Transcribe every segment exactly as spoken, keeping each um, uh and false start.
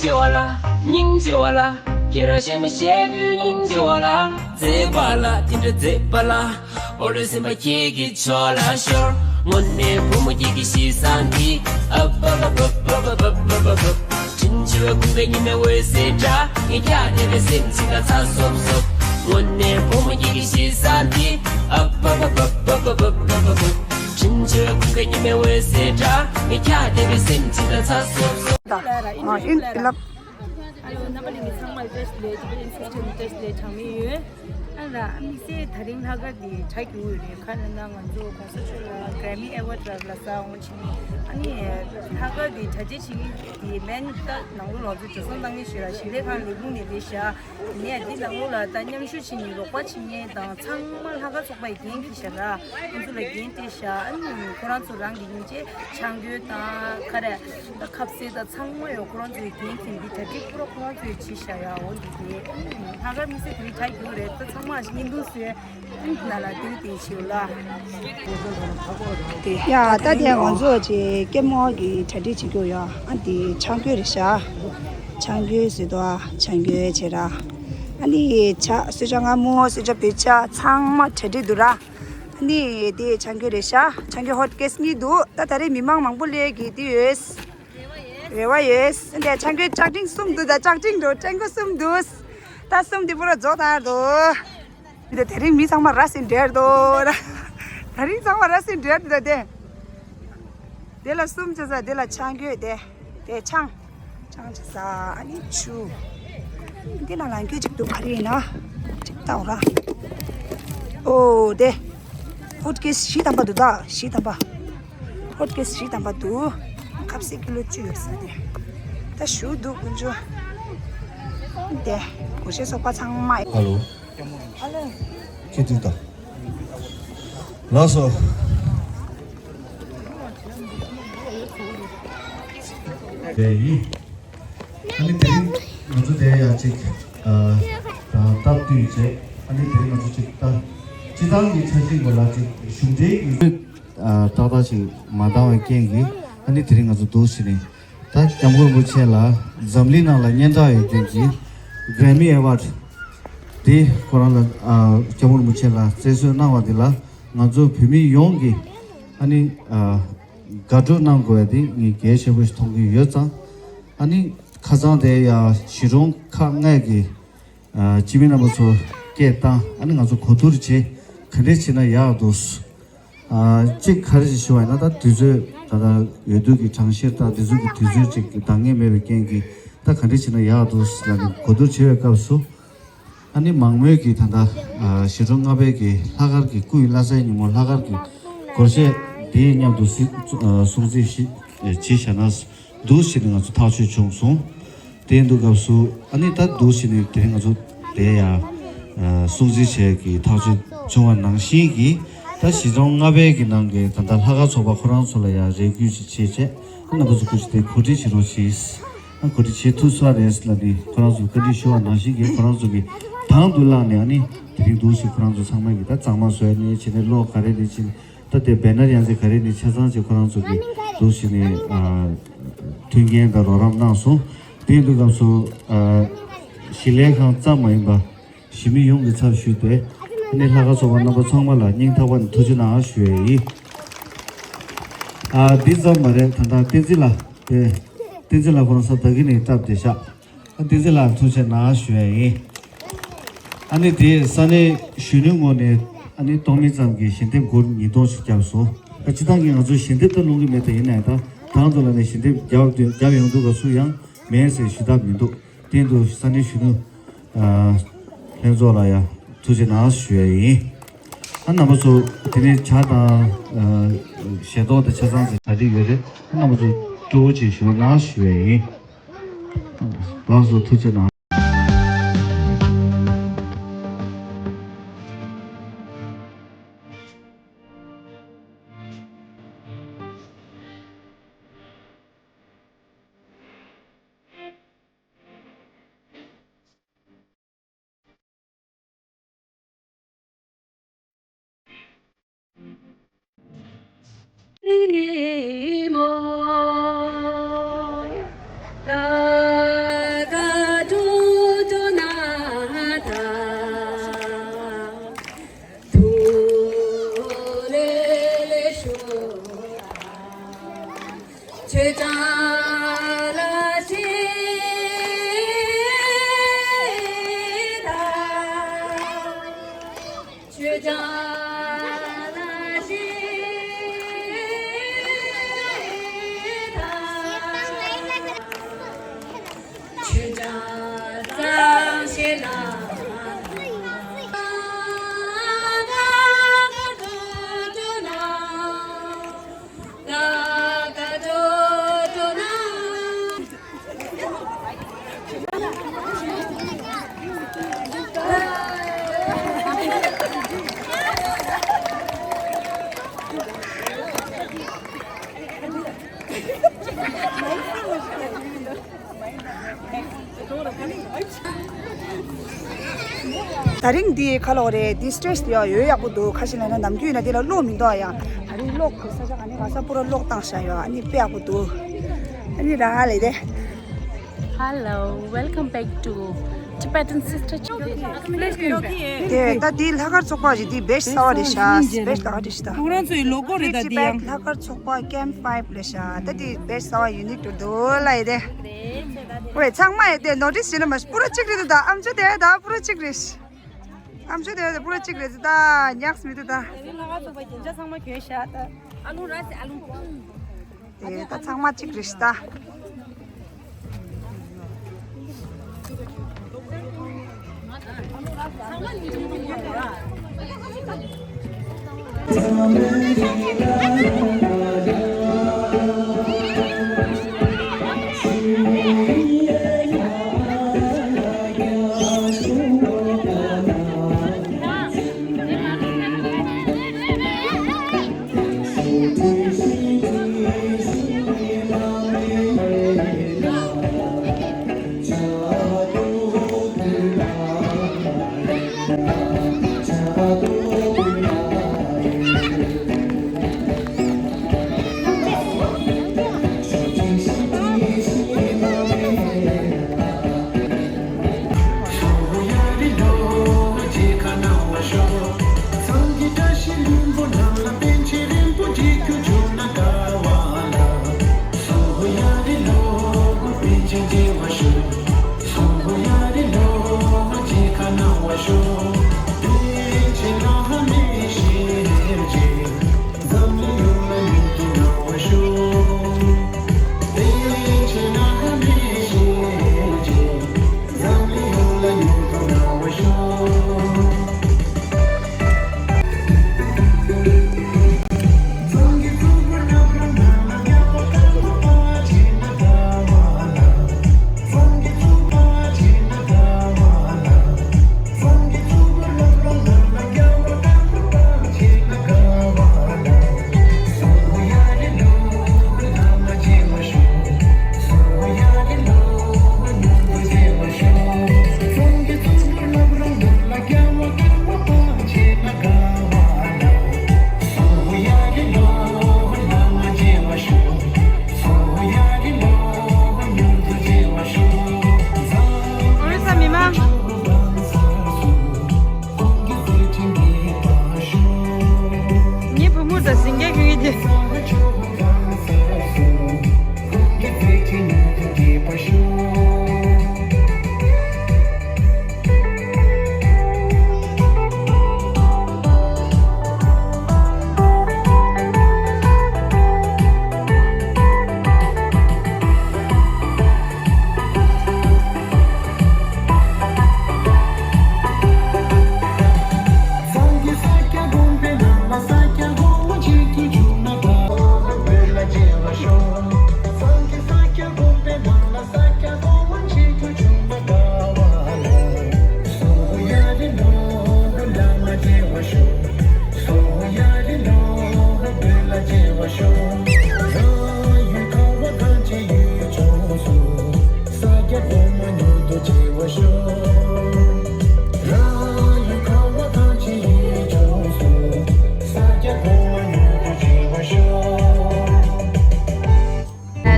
ཆེ་བ་ལ། སྙིང་རྗེ་བ་ལ། ཁྱེད་རང་ཤེས་མི་ཤེས་པའི་སྙིང་རྗེ་བ་ལ། མཛེས་པ་ལ་དེ་འདྲ་མཛེས་པ་ལ། འོ་རེ་སེམས་པ་ཁྱེད་ཀྱི་ཕྱོགས་ལ་ཤོར། དངོས་གནས་བུ་མོ་ཁྱེད་ཀྱི་གཤིས་བཟང་འདི། ཨ་བ་བ་བ། དྲིན་ཆེ་བའི་ཁུག་པའི་ཉི་མའི་འོད་ཟེར་འདྲ། ངས་ཀྱང་དེ་རེ་སེམས་ཅིག་ལ་ཚ་སོབ་སོབ། དངོས་གནས་བུ་མོ་ཁྱེད་ཀྱི་གཤིས་བཟང་འདི། ཨ་བ་བ་བ། དྲིན་ཆེ་བའི་ཁུག་པའི་ཉི་མའི་འོད་ཟེར་འདྲ། ངས་ཀྱང་དེ་རེ་སེམས་ཅིག་ལ་ཚ་སོབ་སོབ། ཨ། ཨིན་ལབ། ཨ་ལོ། རྣམ་པ་ལྷན་རྒྱས་ཚང་མར་བཀྲ་ཤིས་བདེ་ལེགས། ཇི་པན་ཨིན་སི་སི་ཊན་བཀྲ་ཤིས་བདེ་ལེགས་གྲངས་མེད་ཡོད། ཨ་ལ། དམིགས་བསལ་ད་རིང་ལྷག་དཀར་འདི་གྲ་རྒྱུག་ཡོད་རེད། ག་རེ་ན་ང་ཚོ་གོང་ས་མཆོག་ལ་གྷ་ར་མི་ཨེ་ཝརཌ་ལ་ལ་ས་འོང་ཕྱིན། ཨ་ནི་ལྷག་དཀར་འདི་གྲ་རྒྱས་བྱེད་ཀྱི་འདི་མན་ད་ནང་ལོགས་ལ་ཚོ་འགྲོ་སོང་བཏང་ནི་ཞིག་ལ་ཞིང་ལས་ཁང་ལས་ཁུངས་ནས་རེད་ཤག་ནས་འདི་ནང་ལོགས་ལ་ད་མཉམ་ཞུགས་བྱེད་མཁན་རོགས་པ་བྱེད་མཁན་དང་ཚང་མ་ལྷག་དཀར་ཚོགས་པ་ཡི་འགན་འཁྱེར་ཤག་ར། ཁོང་ཚོ་ལ་འགན་སྤྲད་ཤག་ཨ་ནི་ཁོ་རང་ཚོ་རང་གི་ཡིན་ཅེ་ཆང་གོས་དང་ག་རེ་ད་ཁབ་སེ་ད་ཚང་མ་ཡོད། ཁོ་རང་ཚོའི་འགན་འཁྱེར་འདི་གྲ་སྒྲིག་ཁོ་རང་ཁོ་རང་ཚོས་བྱེད་ཤག་ཡ། འོ་འདི་དེ་ལྷག་དཀར་དམིགས་བསལ་དེ་རིང་གྲ་རྒྱུག་རེད། ད་ཚང་མ་བརྙན་ཐུང་བཟོས། ན་ལ་ཏིང་ཏིང་ཆེའུ་ལ། ཡ། ད་དེ་ང་ཚོ་ཅིག་སྐྱེད་མོ་གི་གྲ་སྒྲིག་བྱེད་རྒྱུ་ཡོད། ཨ་འདི་ཆང་གོས་རེད་ཤག་ཆང་གོས་བཟོས་འདུག་ཨ་ཆང་གོས་བྱེད་ར། ཨ་ནི་ཆ་གསོལ་ཇ་མངར་མོ་གསོལ་ཇ་བོད་ཇ་ཚང་མ་གྲ་སྒྲིག་འདུག་ར། ཨ་ནི་དེ་ཆང་གོས་རེད་ཤག་ཆང་གོས་ཧོཊ་ཀེ་སི་གཉིས་འདུག་ད་ད་རེས་མི་མང་མང་པོ་སླེབས་ཀྱི་དུས་ཡོད། རེ་བ་ཡོད། འདི་ཆང་གོས་ལྕགས་ཀྲིང་གསུམ་འདུག་ད་ལྕགས་ཀྲིང་འགྲོ་ཀྲེང་གོ་གསུམ་འདུག་ད་གསུམ་འདི་པུ་ར་རྫོགས་བཏང་ཡར་འདུག་འདི་དེ་རིང་མི་ཚང་མ་ར་སེ་འདྲེར་འདུག་ར། དེ་རིང་ཚང་མ་ར་སེ་འདྲེར་འདུག་ད་དེ། དེ་ལ་གསུམ་བྱས་ས་དེ་ལ་ཆང་གོས་དེ། དེ་ཆང་། ཆང་བྱས་ས་ཨ་ནི་ཆུ། འདི་ལ་ལང་ཁྱོད་ཅིག་འདུག་ག་རེ་ཡིན་ན། ཅིག་ལྟ་འོ་ར། ཨོ་དེ། ཧོཊ་ཀེ་སི་བཞི་ཐམ་པ་འདུག་ད་བཞི་ཐམ་པ། ཧོཊ་ཀེ་སི་བཞི་ཐམ་པ་འདུག་ཁབ་སེ་ཀི་ལོ་བཅུ་ཡོད་ས་དེ། ད་ཞུ་འདུག་དཀོན་མཆོག་དེ་སྒོར་གཞས་ཚོགས་པ་ཚང་མ། ཧ་ལོ། ཨ་ལེ། ཁྱེད་དུས་ད། ལགས་སོ། དེ་ཡིན། ཨ་ནི་དེ་རིང་ང་ཚོ་དེ་ཡ་གཅིག་ཨ། ད་སྟབས་བསྟུན་བྱས། ཨ་ནི་དེ་རིང་ང་ཚོ་གཅིག་ད། སྤྱི་བཏང་གི་འཆར་གཞི་སྐོར་ལ་གཅིག་གཞུང་འབྲེལ་གྱི། ཨ། ཏག་ཏག་ཅིག་མ་འདང་བའི་རྐྱེན་གྱིས་ཨ་ནི་དེ་རིང་ང་ཚོ་འདུག་ཟེར་ནས། ད་སྐྱབས་མགོན་རིན་པོ་ཆེ་ལ་འཛམ་གླིང་ནང་ལ་སྙན་གྲགས་ཡོད་མཁན་གྱི་གྷ་ར་མི་ཨེ་ཝཱཌ་དེ་ཁོ་རང་ལ། ཨ། སྐྱབས་མགོན་རིན་པོ་ཆེ་ལ་བསྩལ་གསོལ་གནང་བ་དེ་ལ་ང་ཚོ་བོད་མི་ཡོངས་ཀྱིས་ཨ་ནི། ཨ། དགའ་སྤྲོ་གནང་དགོས་པ་དེ་ངས་གལ་ཆེན་པོ་ཞིག་མཐོང་གི་ཡོད་ཙང་། ཨ་ནི་ཁ་སང་དེ་ཡ་གཞིས་གྲོང་ཁག་ལྔ་གི། ཨ། སྤྱི་མི་རྣམ་པ་ཚོ་སྐད་བཏང་། ཨ་ནི་ང་ཚོ་གོ་བསྡུར་བྱས་ག་འདྲས་བྱས་ན་ཡག་འདུག་ཨ། གཅིག་ག་རེ་ཞིག་ཞུ་བ་ཡིན་ན། ད་དུས་ཚོད་ད་ལྟ་འོས་བསྡུ་གི་གྲངས་བཤེར་དང་དེ་ཚོ་གི་དུས་ཚོད་ཅིག་འདང་ངེས་མེད་པའི་རྐྱེན་གྱིས་ད་ག་འདྲས་བྱས་ན་ཡག་འདུག་ལབ་ནས་གོ་བསྡུར་བྱེད་པའི་སྐབས་སུ། ཨ་ནི་མང་མོས་ཀྱིས་ད་ལྟ། ཨ། གཞིས་གྲོང་ལྔ་པའི་གི་ལྷག་དཀར་གྱི་སྐུ་ཡི་བླ་གཟའི་ཉིན་མོ་ལྷག་དཀར་གྱི་སྒོར་གཞས་དེའི་མཉམ་དུ་གཟིགས། ཨ། སྲུང་བརྩི་ཞིག་བྱས་བཞག་ན་འདུག་ཟེར་ནས་ང་ཚོ་ཐག་གཅོད་བྱུང་སོང་། དེ་ཡིན་དུས་སྐབས་སུ་ཨ་ནི་ད་འདུག་ཟེར་ནས་དེ་རིང་ང་ཚོ་དེ་ཡ། ཨ། སྲུང་བརྩི་བྱས་ཀྱི་ཐག་གཅོད་བྱུང་བ་ནང་བཞིན་གྱི། ད་གཞིས་གྲོང་ལྔ་པའི་གི་ནང་གི་ད་ལྟ་ལྷག་དཀར་ཚོགས་པ་ཁོ་རང་ཚོ་ལ་ཡ་རེ་སྐུལ་ཅིག་བྱས་བྱས། ཨ། རྣམ་པ་ཚོ་སྐུ་མཁྱེན་དེ་གོ་སྒྲིག་བྱེད་རོགས་གྱིས། ཨ། གོ་སྒྲིག་བྱེད་ཐུབ་ས་རེད་ལབ་ནས་ཁོ་རང་ཚོ་བཀའ་འདྲི་ཞུ་བ་ནང་བཞིན་གྱི་ཁོ་རང་ཚོ་གིས་དང་དུ་བླངས་ནས། ཨ་ནི་དེ་རིང་འདུག་ཟེར་ཁོ་རང་ཚོ་ཚང་མ་གིས་ད་གཙང་མ་བཟོས་ནས་བྱས་ནས། གློག་ག་རེ་ནས་བྱས་ནས། ད་དེ་བེ་ནར་ཡང་རྩེ་ག་རེ་ནས་ཆ་ཚང་བྱས་ཁོ་རང་ཚོ་གིས་འདུག་ཟེར་ནས། ཨ། མཐུན་རྐྱེན་དང་རོགས་རམ་གནང་སོང་། དེ་ཡིན་དུས་སྐབས་སུ། ཨ། གཞིས་ལས་ཁང་ཙམ་མ་ཡིན་པ་གཞིས་མི་ཡོངས་ཀྱི་ཚབ་ཞུས་ཏེ། ཨ་ནི་ལྷག་དཀར་ཚོགས་པ་རྣམ་པ་ཚང་མ་ལ་སྙིང་ཐག་པ་ནས་ཐུགས་རྗེ་གནང་ཞུ་ཡས་ཡིན། ཨ། འདི་ཙམ་མ་རེད། ད་ལྟ་བསྟན་འཛིན་ལགས་དེ། བསྟན་འཛིན་ལགས་ཁོ་རང་ས་ད་གི་ནས་སྟབས་བདེ་ཤག་ཨ། བསྟན་འཛིན་ལགས་ཐུགས་རྗེ་གནང་ཞུ་ཡས་ཡིན། ཨ་ནི་དེ་ས་གནས་གཞོན་ནུའི་ངོས་ནས་ཨ་ནི་སྟོང་མི་ཙམ་གྱི་ཞལ་འདེབས་སྒོར་ཉིས་སྟོང་ཞིག་བརྒྱབ་སོང་། ཨ། སྤྱི་བཏང་གི་ང་ཚོ་ཞལ་འདེབས་ད་སློང་གི་མེད། ད་ཡིན་ནའི་ད་དང་དུ་ལ་ནས་ཞལ་འདེབས་བརྒྱབ་བརྒྱབ་ཡོང་དུས་སྐབས་སུ་ཡང་མེད་ཟེར་ཞུ་ཐབས་མི་འདུག་དེ་འདུག་ས་གནས་གཞོན་ནུ། ཨ། ལྷན་ཚོགས་ལ་ཡང་ཐུགས་རྗེ་གནང་ཞུ་ཡས་ཡིན། ཨ། རྣམ་པ་ཚོ་དེ་ནས་ཇ་དང་། ཨ། ཞལ་ཏོག་དང་ཆ་ཚང་ཟེར་ག་རེ་ཡོད་རེད། ཨ། རྣམ་པ་ཚོ་སྤྲོ་བོ་ཅིག་ཞུ་གནང་ཞུ་ཡས་ཡིན། ལགས་སོ། ཐུགས་རྗེ་གནང་། ད་རིང་འདི་ཁ་ལོ་རེད། འདི་སི་ཊེ་ཇི་དེ་ཡང་ཡོད་ཡག་པོ་འདུག་ཁ་ཤས་ལ་ན་ནམ་རྒྱུན་ཡིན་ན་འདི་ལ་གློག་མི་འདུག་ཡ། ད་རིང་གློག་གི་ས་ཆ་ག་ནས་ག་ས་པུ་ར་གློག་བཏང་བཞག་ཡོད། ཨ་ནི་དཔེ་ཡག་པོ་འདུག་ཨ་ནི་རང་ཨ་ལེ་རེད། Hello, welcome back to Tibetan Sister Channel. དེ་ད་དེའི་ལྷག་དཀར་ཚོགས་པ་ཞིག་དེའི་བེ་ཤི་ས་བ་རེད་ཤག་བེ་ཤི་ལ་ཧ་ཅི་ཤི་ད། ཁོང་རང་ཚོའི་ལོ་གོ་རེད་ད། དེ་ཡང་ལྷག་དཀར་ཚོགས་པ་ཀེམ་ཕའིབ་རེད་ཤག་ད་དེ་བེ་ཤི་ས་བ་ཡུ་ནི་ཊི་ཊུར་འདུག་ལ་ཡི་དེ། ཝེ་ཚང་མ་ཡི་དེ་ནོ་ཊི་སི་བྱས་ན་མ་པུ་ར་གཅིག་རེད་འདུག་ད་ཨམ་ཅོག་དེ་ད་པུ་ར་གཅིག་རེད། ཨམ་ཅོག་དེ་ད་པུ་ར་གཅིག་རེད་འདུག་ད་ཉག་མི་འདུག་ད། དེ་རིང་ལྷག་དཀར་ཚོགས་པ་རྒྱན་ཆ་ཚང་མ་གྱོན་ཤག་ད། ཨ་ལུང་ར་སི་ཨ་ལུང་། དེ་ད་ཚང་མ་གཅིག་རེད་ཤག་ད། ངའི་བུ་མོ་དང་ཟིང་སྐད་ཁྱོད་ཀྱི།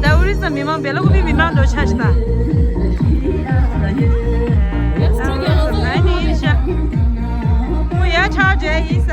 ད་ཨོ་རི་ས་མི་མང་བེ་ལ་ཀུ་པི་མི་མང་འགྲོ་ཆ་ཞིག་ད། ཨོ་ཡ་ཆ་ཇེ་ཡི་ས།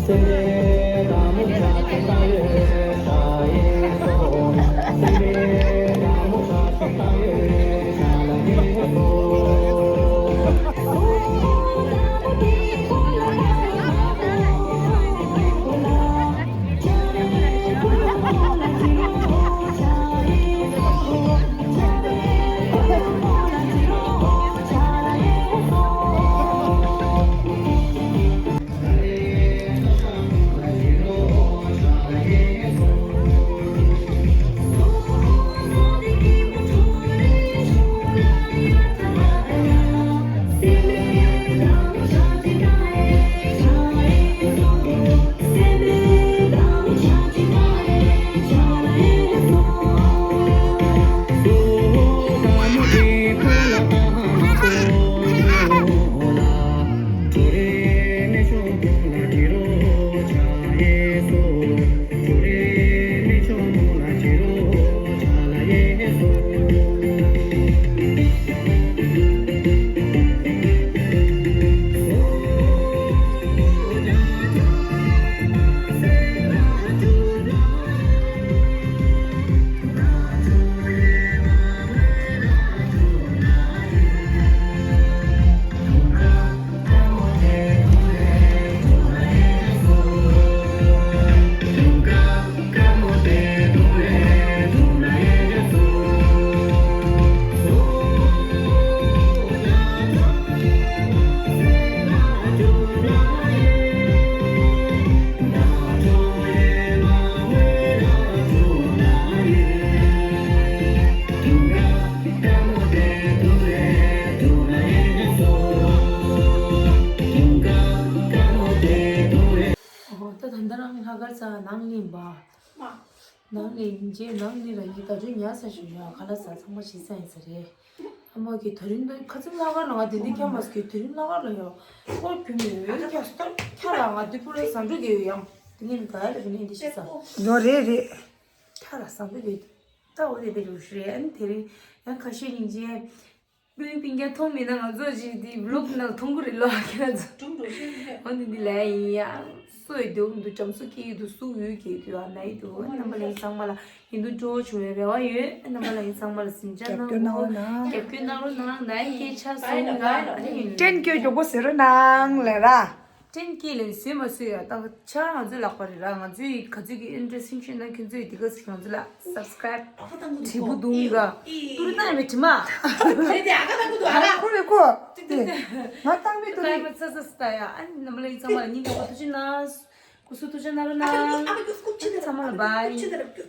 ཨོ། ད་ད་ལྟ་རང་ལྷག་དཀར་ཚང་ནང་ལ་ཡིན་པ། ནང་ལ་ཡིན་རྗེས་ནང་ལ་རང་གི་ད་དུང་ཉལ་ས་ཞིག་ཡོད། ཁ་ལག་ཟ། ཚང་མ་ཞིག་ཟ་ཡིན་ས་རེད། ཨ་མ་གི་དེ་རིང་ད་ཁ་ཚིག་ལྷག་དཀར་ལ་ང་དེ་འདྲ་ཁྱེར་མ་སོང་གི། དེ་རིང་ལྷག་དཀར་ལ་ཡང་སྐོར་རྒྱུ་མེད། ཁྱེད་ཁྱེད་ལ་ང་དེ་པུ་ར་ཟ་འགྲོ་གི་ཡོད། ཡང་དེ་ངས་ནི་ག་ཡ་ལ་གི་ནས་འདི་ཞིག་ཟ། ཡོད་རེད་རེད། ཁྱེད་ལ་ཟ་འགྲོ་གི་ད། འོ་དེ་དེ་རུ་ཧྲི་རེད། ཨ་ནི་དེ་རིང་ཡང་ཁ་ཤས་ཡིན་རྗེས། སྤུན་སྤུན་ཀྱག་མཐོང་མེད་ན་ང་ཚོ་ཅིག་འདི་ཝི་ལོག་ནང་མཐོང་གི་རེད་ལོ། ཁྱེད་རང་ཚོ། འོ་འདི་འདི་ལས་ཡིན་ཡ། སོ་ཡི་འདུག་འདུག་བྲམ་ཟེ་སྐྱེས་ཡི་འདུག་སུ་ཡོད་ཀྱི་འདུག་ཨ་ནི་འདུག་ཨ་ནི་རྣམ་པ་ལྷན་རྒྱས་ཚང་མ་ལ་ཡིན་འདུག་སྤྲོ་བོ་བྱུང་བའི་རེ་བ་ཡོད། ཨ་ནི་རྣམ་པ་ལྷན་རྒྱས་ཚང་མ་ལ་གཟིམ་འཇགས་གནང་། རྒྱབ་སྐྱོར་གནང་རོགས་གནང་། རྒྱབ་སྐྱོར་གནང་རོགས་གནང་། ནའི་སྐད་ཆ་གསུང་ཡ། ཨ་ནི་ཡིན། བཀྲིན་སྐྱོ་མགྱོགས་པོ་ཟེར་རོགས་གནང་ལེ་ར། བཀྲིན་སྐྱིད་ལན་བཟོས་མ་བཟོས་ཡ། ད་ཆ་ང་ཚོའི་ལག་པ་རེད་ར། ང་ཚོའི་ག་ཚོད་ཀྱི་ཨིན་ཊི་རེ་སི་ཊི་ཤེས་ན་ཁྱོད་ཚོའི་དེ་ག་ཚོད་ང་ཚོ་ལ་སབ་སི་ཀ་རའིབ་བྲིས་པོ་འདུག་ག་ཏུ་རུ་ཏང་མེད་དྲི་མ། རེད་དེ་ཨ་ཀ་ཏང་ཀུ་ཏུ་ཨ་ཀ་ཁོ་རེ་ཁོ། ཏི་ཏི་ཏི། ང་ཏང་མེད་ཏུ་ཀ་ཡི་རེད། མ་ཚ་ཚ་སི་ཏ་ཡ། ཨ་ནི་རྣམ་པ་ལྷན་རྒྱས་ཚང་མ་ལ་སྙིང་ཐག་པ་ཐུགས་རྗེ་གནང་། སྐུ་གཟུགས་ཐུགས་རྗེ་གནང་རོགས་གནང་། ཨ་ཀ་ཨ་ཀ་སྐུ་ཕྱི་ཚང་མ་ལ་བྷའི།